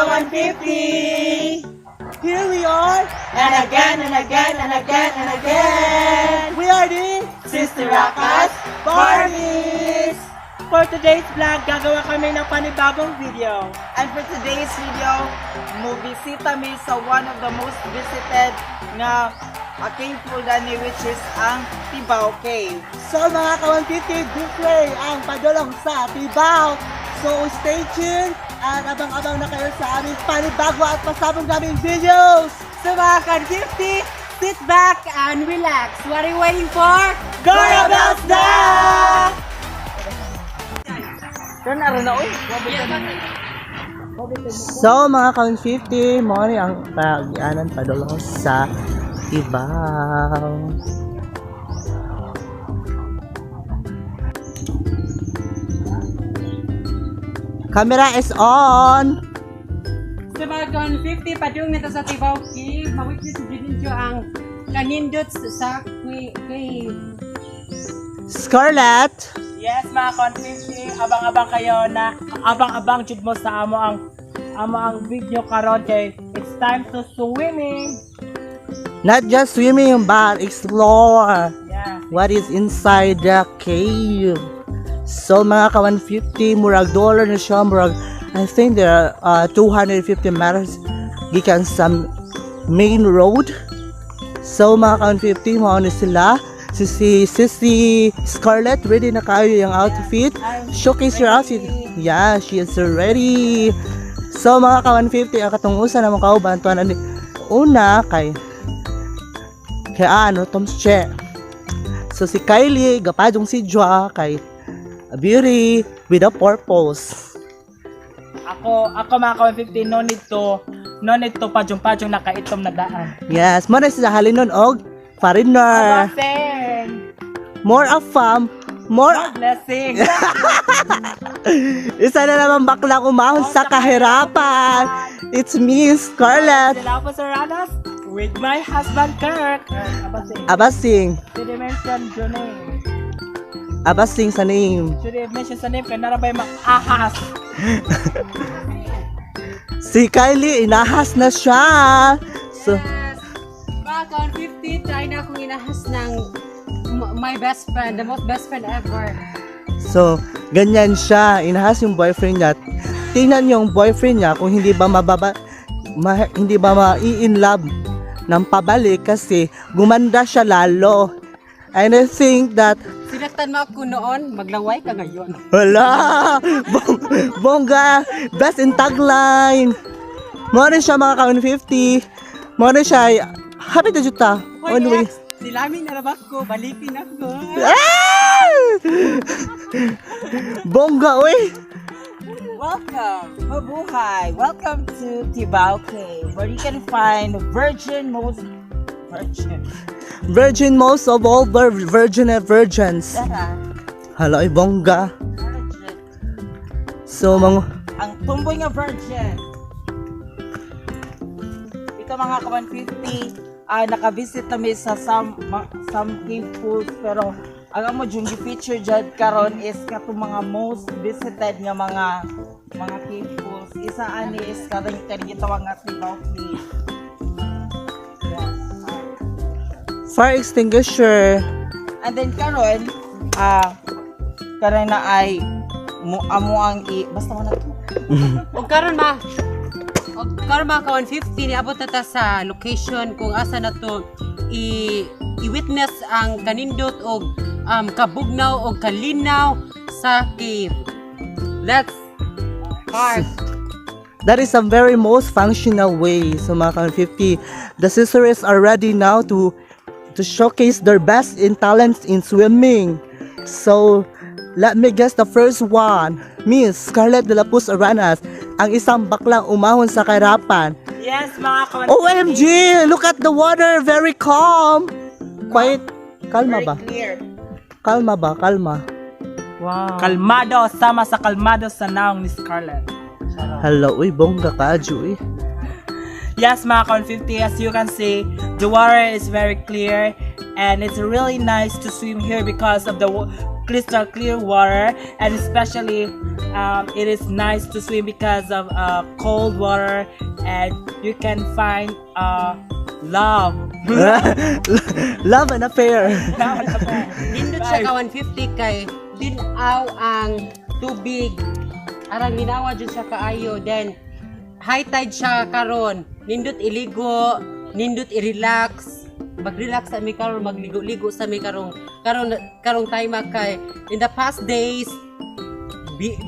ka-150! Here we are! And again, and again, and again, and again! We are the Sister Rakas Barbies! For today's vlog, gagawa kami ng panibagong video. And for today's video, mobisita mi sa one of the most visited nga cave pool dani, which is ang Tibaw Cave. So mga ka-150, this way ang padulong sa Tibao. So stay tuned at abang-abang na kayo sa aming panibago at pasabog naming videos! So mga ka-150, sit back and relax. What are you waiting for? Gora Bells na! Kan aron na oy. So mga ka-150, mo ni ang pag-ianan padulong sa Tibao. Camera is on! So mga ka-150, padung na to sa Tibaw Cave. Ma-witness jud ninyo ang kanindot sa cave. Scarlett! Yes, mga ka-150, abang-abang kayo na abang-abang jud mo sa amo ang video karon kay it's time to swimming. Not just swimming but explore what is inside the cave. So mga ka-150, murag dollar na siya, murag I think there are 250 meters gikan sa main road. So mga ka-150, mao ni sila. Si Scarlett, ready na kayo yung outfit. Showcase your outfit. Yeah, she is ready. So mga ka-150, ang katungusan na mga kauban, tuwan ani una kay ano, Tomsche. So si Kylie, gapadong si Joa kay beauty with a purpose. Ako, mga ka-150, no need to pajong-pajong, nakaitom na daan. Yes, mo na sila halinon og foreigner. Blessing. More of fam, more More blessing. Isa na naman baklang umahon sa kahirapan. It's me, Scarlett. Sila po sa Ranas with my husband Kirk. Abasing. Abasing. Should I mention your name? Abasing sa name. Should I mention sa name? Kaya narabay mag-ahas. Si Kylie, inahas na siya. So, Yes. Mga ka-150, try na akong inahas ng my best friend, the most best friend ever. So, ganyan siya. Inahas yung boyfriend niya. Tingnan yung boyfriend niya kung hindi ba mababa, hindi ba ma-in love ng pabalik kasi gumanda siya lalo. And I think that Sinaktan mo ako noon, maglaway ka ngayon. wala! Bongga! Best in tagline! Mo rin siya mga ka-150. Mo rin siya. Happy na jud ta. Hoy, On way. ex, nilamin na ba ko, balikin ako. Ah! Bongga, uy! Welcome! Mabuhay! Welcome to Tibaw Cave, where you can find virgin most virgin. Virgin most of all virgin and virgins. Tara, Hala, ay bongga. virgin. So, mga Ang tumboy nga virgin. Ito mga ka-150, nakavisit kami sa some cave pools, pero ang amo jud feature jud karon is katong mga most visited nga mga cave pools. Isa ani is karon kaning gitawag nga Tibaw Cave. Yes. Fire extinguisher. And then karon karon na ay mo amo ang i basta mo na to. Og karon mga ka-150, niabot na ta sa location kung asa na to i i-witness ang kanindot og kabugnaw og kalinaw sa cave. Let's start. That is a very most functional way. So mga ka-50, the sisters are ready now to showcase their best in talents in swimming. So, let me guess the first one. Miss Scarlett de la Puz Aranas, ang isang baklang umahon sa kahirapan. Yes, mga ka-150. OMG! Look at the water! Very calm! Quiet. Kalma Very ba? clear. Kalma ba? Kalma. Wow. Kalmado, sama sa kalmado sa naong ni Scarlett. Hello, uy, bongga ka, Ju, eh. Yes, mga ka-150, as you can see, the water is very clear and it's really nice to swim here because of the crystal clear water, and especially it is nice to swim because of cold water, and you can find love. Love and affair. Nindot siya ka 150 kay linaw ang tubig. Arang linawa jud siya kaayo, then high tide siya karon. Nindot iligo, nindot i-relax. Mag-relax sa mi karon, magligo-ligo sa mi karong karon karong time kay in the past days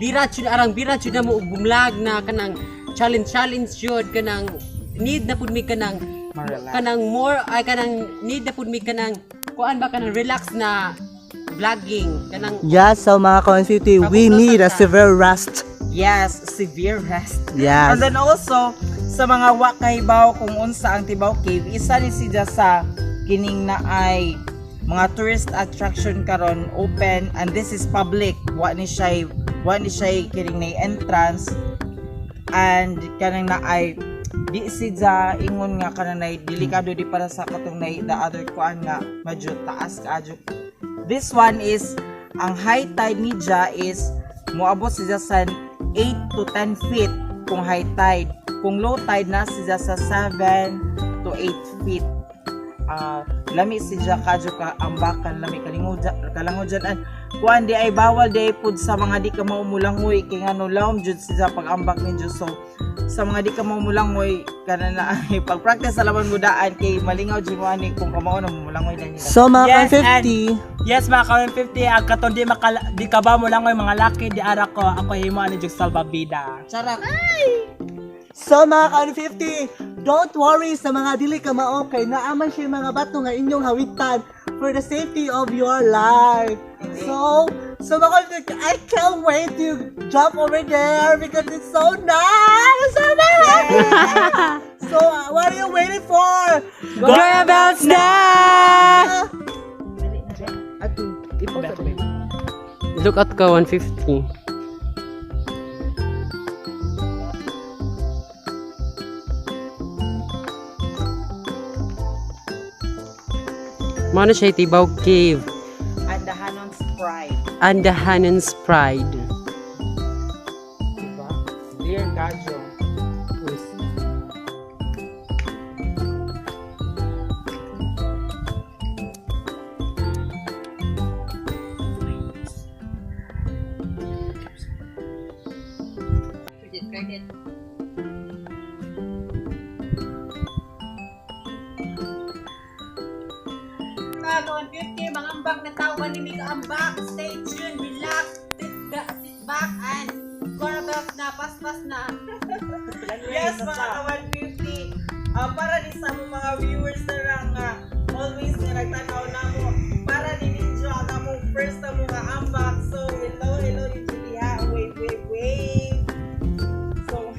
bira jud, arang bira jud na mo og bumlag na kanang challenge challenge jud, kanang need na pud mi kanang kanang more ay kanang need na pud mi kanang kuan ba, kanang relax na vlogging kanang. Yeah, so mga ka-150, we need a severe rest. Yes, severe rest. Yes. And then also, sa mga wa kahibaw kung unsa ang Tibaw Cave, isa ni siya sa kining na ay mga tourist attraction karon, open, and this is public. Wa ni siya kining na entrance and kanang na ay di siya ingon nga kanang na delikado di para sa katong na the other kuan nga medyo taas kaadyo. This one is ang high tide niya is moabot siya sa 8 to 10 feet kung high tide. Kung low tide na siya sa 7 to 8 feet. Ah, lami siya kadyo ka ambakan, lami kalingod kalango dyan, and kuan di ay bawal di ay pud sa mga di ka maumulangoy kay ngano lawom jud siya pag-ambak ninyo. So sa mga di ka maumulangoy kana na ay pag-practice sa laman mo daan kay malingaw jud mo ani kung kamao na mumulangoy na nila. So mga Yes, ka-150, Yes, mga ka-150, ang katong di, makala, di ka ba mo lang mga laki, di ara ko, ako himo ani jud salbabida. Charot. So mga ka-150, don't worry sa mga dili ka mao kay naaman siya yung mga bato nga inyong hawitan for the safety of your life. So mga ka-150, I can't wait to jump over there because it's so nice! So nice! So, what are you waiting for? Kuya Bells na! Ato, ipost. Look at ka 150. Mano siya Tibaw Cave And the Hanon's Pride. And the Hanon's Pride. Diba? Dear Gajo. Mga 150, mga ambak na tao, ni Mika Ambak. Stay tuned, relax, sit back, and Corabelt na, paspas na. Yes, mga ka-150. Ah, para ni sa among mga viewers na lang nga always nga nagtanaw na mo para ni ninyo ang among first na mga ambak. So, hello, hello ni Julia. Wave, wave, wave. So,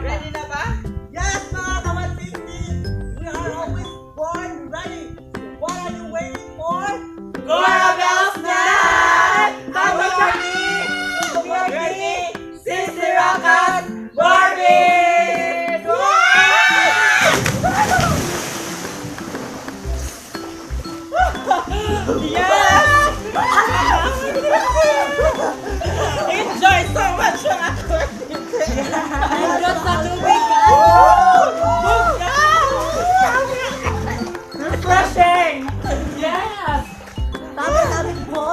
ready na ba? Yes, mga ka-150! We are always born ready! What are you waiting for? Cora Bells na! Happy Ready? Sister Rocket Barbie! Yes! Enjoy so much ang ako. Nindot sa tubig ka! Refreshing! Yes! Tama-tama po!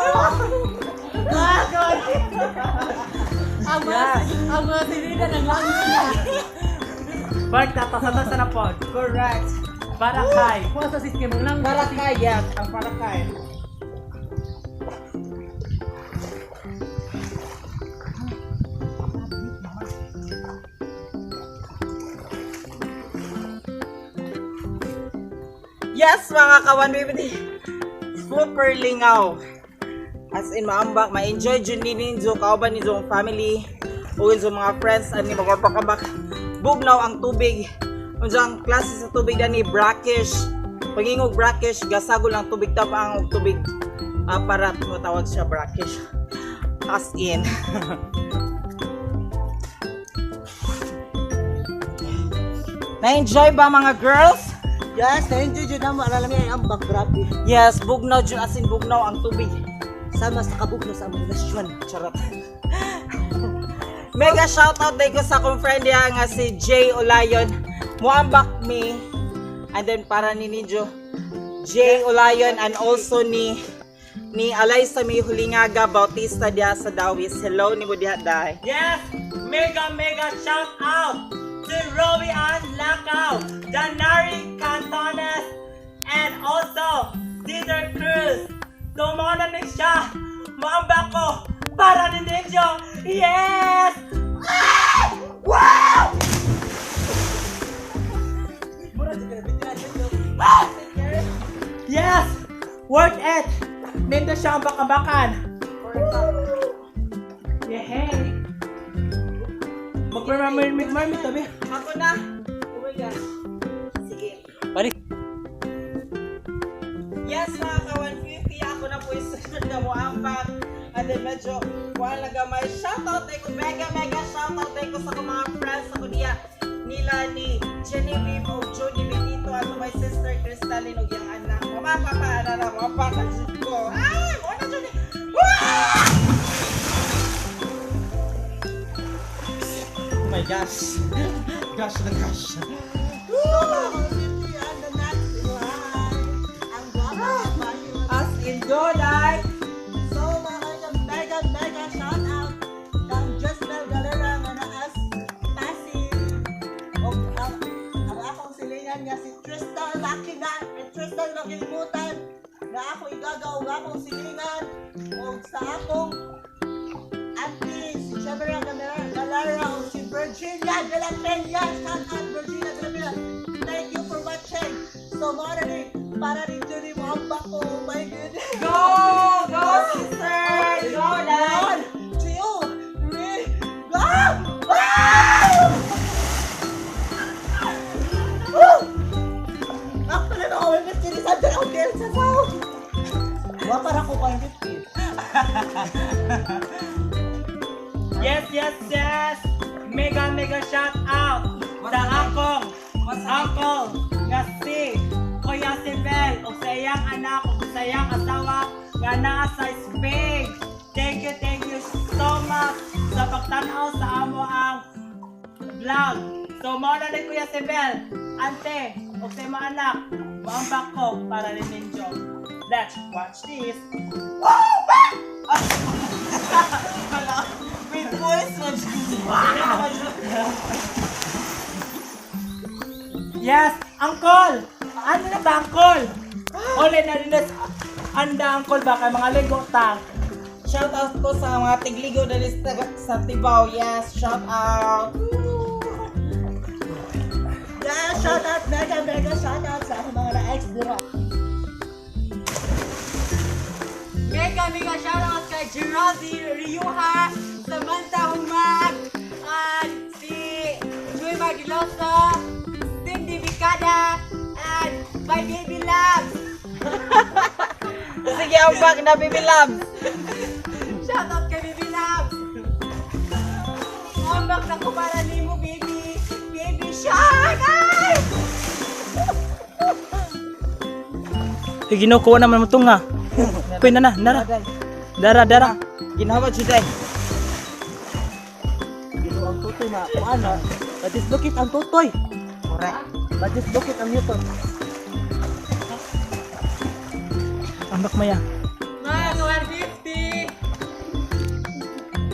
Ang mga sinida ng langit na. Bark, tatasatasa na po. Correct. Barakay. Kuha sa siske mong lang. Parakay, yes. Ang parakay. Yes, mga ka-150. Super lingaw. As in, maambak, ma-enjoy jud ni ninyo, kauban ninyo ang family, o ninyo mga friends, ani magpapakabak. Bugnaw ang tubig. Unsa ang klase sa tubig dani, brackish. Pagingog brackish, gasagol ang tubig, tap ang tubig para matawag siya brackish. As in. Na-enjoy ba mga girls? Yes, na-enjoy dyan na mo. Alam niya, ang ambak, grabe. Yes, bugnaw jud, as in bugnaw ang tubig. Sama sa kabugno sa among relasyon. Charot. Mega shoutout day ko sa akong friend diha nga si Jay Olayon. Muambak me. And then para ni Ninjo, Jay Olayon and also ni Alaysa mi Hulingaga Bautista diha sa Dawis. Hello nimo diha, day. Yes! Mega mega shout out to Robbie Ann Lacao, Danari Cantones, and also Dieter Cruz. Tumana ni siya! Maamba ko para ni Ninjo! Yes! Ah! Wow! Ah! Yes! Worth it! Nindo siya ang bakabakan! Yehey! Mag-mermaid mermaid tabi. Ako na. Oh my gosh. Sige. Balik. Yes, mga ka-150, ako na po yung sunod na muambak. And then medyo wala gamay. Shoutout tayo ko, mega mega shoutout tayo ko sa akong mga friends ako niya. Nila ni Genevieve o Jody Benito at my sister Crystalline og iyang anak. Mama, papa, ana na, mama, pa, ko. Ay, mo na Johnny. Wah! Oh my gosh. Gosh na gosh. So, mga ka-150, and the next in line, ang gwapa babae. As in, go, like. So, mga ka mega mega shout out kang Josmel Galera nga naas Pasig. Og ang akong silingan nga si Tristan Makina, eh, Tristan Makilimutan nga ako igagaw nga akong silingan og sa akong auntie si Chevera Galera o si Virginia de la Peña. Shout out, Virginia de la Peña. Thank you for watching. So, mao na ni para ni Judy mo ang bako. Oh my goodness. Go! Go, sister! Go, like! One, two, three, go! Ah! Woo! Actually, ako may mystery sa dyan ako dyan sa sound. Wa para ko 150. Yes! Mega mega shout out sa akong uncle nga si Kuya Sibel ug sa iyang anak ug sa iyang asawa nga naa sa Spain. Thank you so much sa pagtan-aw sa amo ang vlog. So mao na ni Kuya Sibel, ante ug sa imong anak, moambak ko para ni Ninjo. Let's watch this. Hala, with voice man siya. Yes, Uncle! Ano na ba, Uncle? Ole na rin anda, Uncle, ba kay mga ligo ta. Shout out ko sa mga tigligo dali sa Tibao. Yes, shout out. Yeah, shout out, mega mega shout out sa akong mga na-ex dira. Mega mega shoutout kay Geraldine Rioja, Samantha Humag, at si Joy Maglosa, Cindy Vicada, and my baby loves. Sige, ambak na, baby loves. Shoutout kay baby loves. Ambak na ko para nimo, baby. Baby shark! Ay! Eh, ginukuha naman mo ito nga. Kuy na na, nara. Dara, dara. Ginawa jud ay. Ginoo, ang tutoy na kung ano. Madislokit ang tutoy. Correct. Madislokit ang Newton. Ambak maya. Mga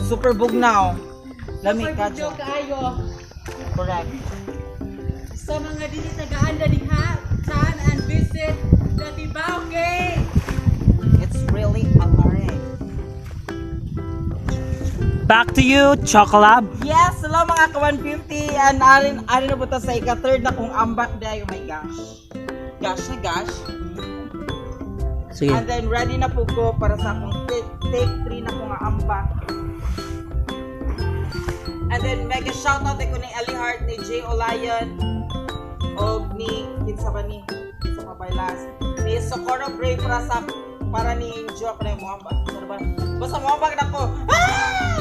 150! Super bugnaw. Lami ka Super jo. kaayo. Correct. Sa mga dili tagaan diha, come and visit the Tibao Cave! It's really alluring. Back to you, Chocolab. Yes, hello mga ka-150 and alin alin na po ta sa ika-third na kong ambak day. Oh my gosh. Gosh na gosh. Sige. And then ready na po ko para sa akong take 3 na ko nga ambak. And then mega shoutout ko ni Ellie Hart, ni Jay Olayon, og ni kinsa ba ni? Kinsa pa ba last? Ni Socorro Gray para ni Enjoy ako na yung muambak. Ano ba? Basta muambak na ko. Ah!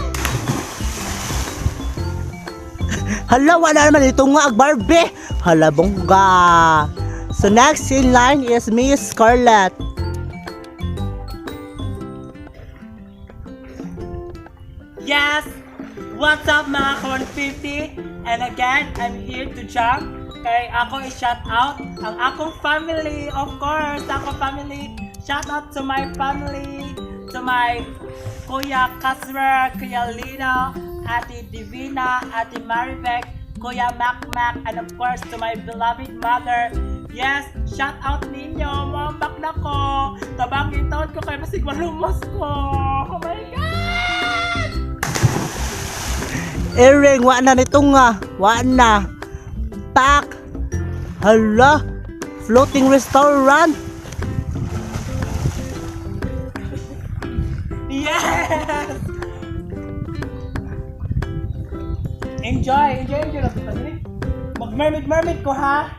Hala, wala naman ito nga ag Barbie. Hala, bongga. So next in line is Miss Scarlett. Yes! What's up, mga ka-150? And again, I'm here to jump. Kay ako i-shout out ang akong family, of course, akong family. Shout out to my family, to my Kuya Kasmer, Kuya Lino, Ate Divina, Ate Maribek, Kuya Mac Mac, and of course to my beloved mother. Yes, shout out ninyo, mambak na ko. Tabang taon ko kay basig malumos ko. Oh my God! Ering, wa na nito nga. Wa na. Pak. Hala. Floating restaurant. Yes! Enjoy! Enjoy, enjoy lang kita dili. Mag-mermaid, mermaid ko, ha?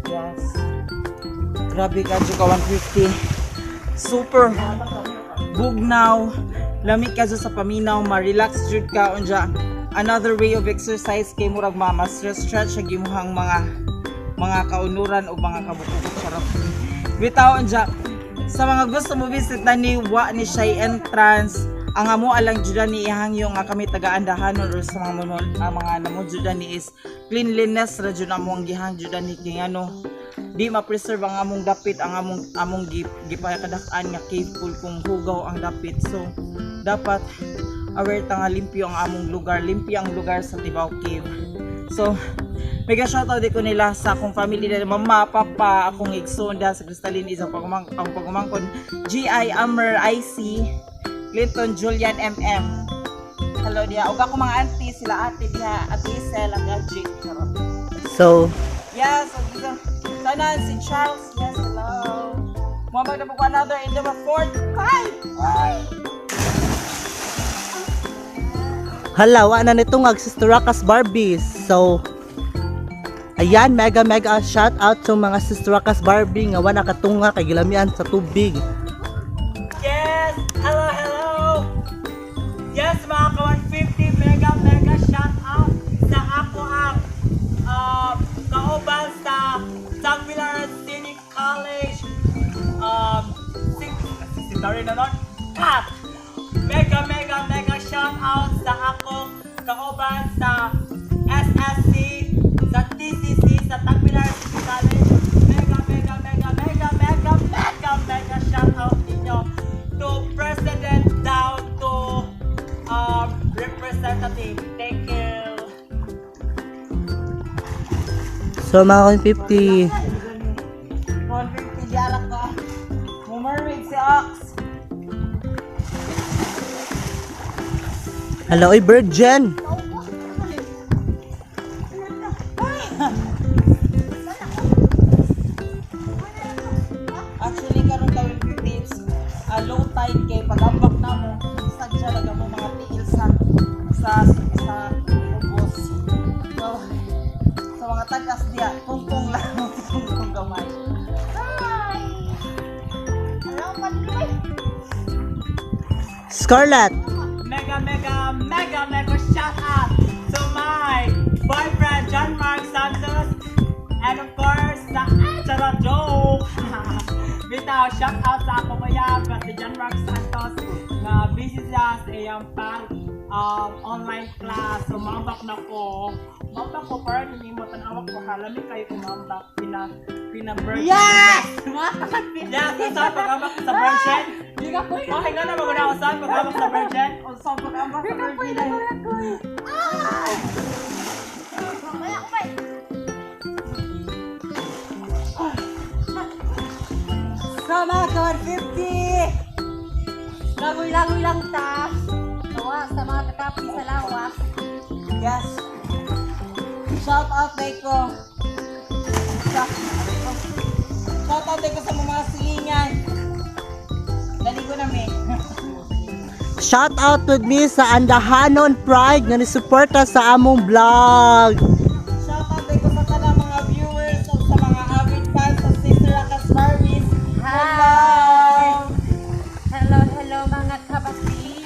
Yes. Grabe ka ka 150. Super bugnaw. Lami ka sa paminaw, ma-relax jud ka unja. Another way of exercise kay murag ma stress stretch ang imuhang mga kaunuran o mga kabukubok, charot. Bitaw, unja sa mga gusto mo visit na ni wa ni siya entrance, ang amo alang jud ni ihangyo nga kami taga-Andahanon or sa mga namo jud ni is cleanliness ra jud amo ang gihang jud ni, kay ano di ma-preserve ang among dapit, ang among gipakadak-an nga cave pool kung hugaw ang dapit. So dapat aware ta nga limpyo ang among lugar, limpyo ang lugar sa Tibaw Cave. So mega shoutout di ko nila sa akong family nila, mama, papa, akong igsoon sa Crystalline is ang pagumangkon GI Amer IC Clinton Julian MM. Hello diha ug ako mga auntie, sila ate diha, Ate Isel, ang Jake. Charot. So, Yes, ug dito tanan si Charles. Yes, hello. Mo na po another in the fourth time. Ay! Hala, wa na nito nga Sister Rakas Barbies. So, ayan, mega mega shout out sa mga Sister Rakas Barbie nga wa nakatunga kay gilamian sa tubig. Yes! Hello, hello! Yes, mga ka-150, mega mega shout out sa ako ang kauban sa Tagbilaran City College sorry na nun. Cut! Mega mega mega shout out sa akong kauban sa SSC, sa TCC, sa Tagbilaran City College. Mega mega mega mega mega mega mega shout out ninyo to President down to representative. Thank you. So mga 150, 150 diara ka. Mo mermaid si Ox. Hala, oy, virgin. Actually karon ka 150, it's low tide kay pagambak na mo sadya lang mo mga tiil sa ubos. So sa mga tagas diya, tungtong lang, tungtong gamay. Hi! Hello, Padre. Scarlett. Mega mega mega mega shout out to my boyfriend John Mark Santos and of course sa charot, joke. Bitaw, shout out sa ako kuya nga si John Mark Santos nga busy siya sa iyang pag online class. So mambak na ko, mambak ko para nimo tan-awak ko halami kayo kumambak pina pina virgin. Yes! Yes, sa pag-ambak sa virgin. Okay nga na maguna ako sa pag-ambak sa virgin. Unsa pag-ambak sa virgin? Wala ko ba? Sa mga ka-150! Langoy-langoy lang ta! Tawa sa mga kakapi sa lawas. Yes! Shout out ko. Shout out ko sa mga silingan. Naligo na mi. Shout out with me sa Andahanon Pride nga nisuporta sa among vlog. Shout out ko sa tanang mga viewers ug sa mga avid fans sa Sister Rakas Barbies. Hello! Hello, hello, mga kabasig.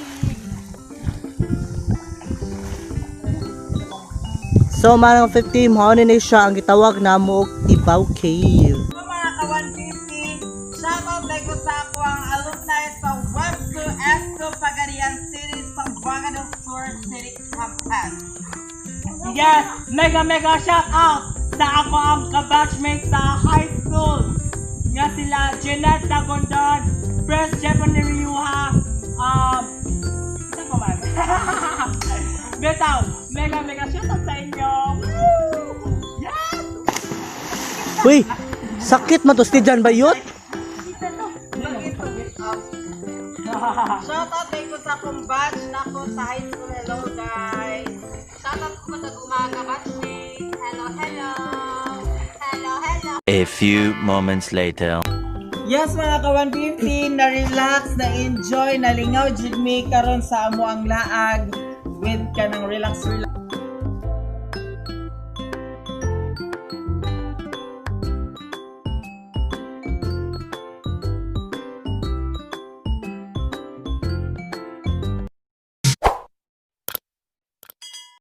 So mga 50, mao ni siya ang gitawag na og Tibaw Cave. ka-150, shoutout ko sa ako ang alumni sa Web2 S2 Pagadian City, Zamboanga del Sur City Campus. Yes, mega mega shout out sa ako ang kabatchmate sa high school nga sila Jeanette Dagondon, Pres Jeffrey Ryuha, isa ko man. Bitaw, mega mega shout out sa inyo. Woo! Yes! Uy, sakit man to si Jan bayot. Shoutout ko sa akong batch na ako sa high school. Hello, guys. Shoutout ko sa umaga batchmate. Hello, hello. Hello, hello. A few moments later. Yes, mga ka-150, na-relax, na-enjoy, nalingaw jud mi karon sa amo ang laag with kanang relax relax.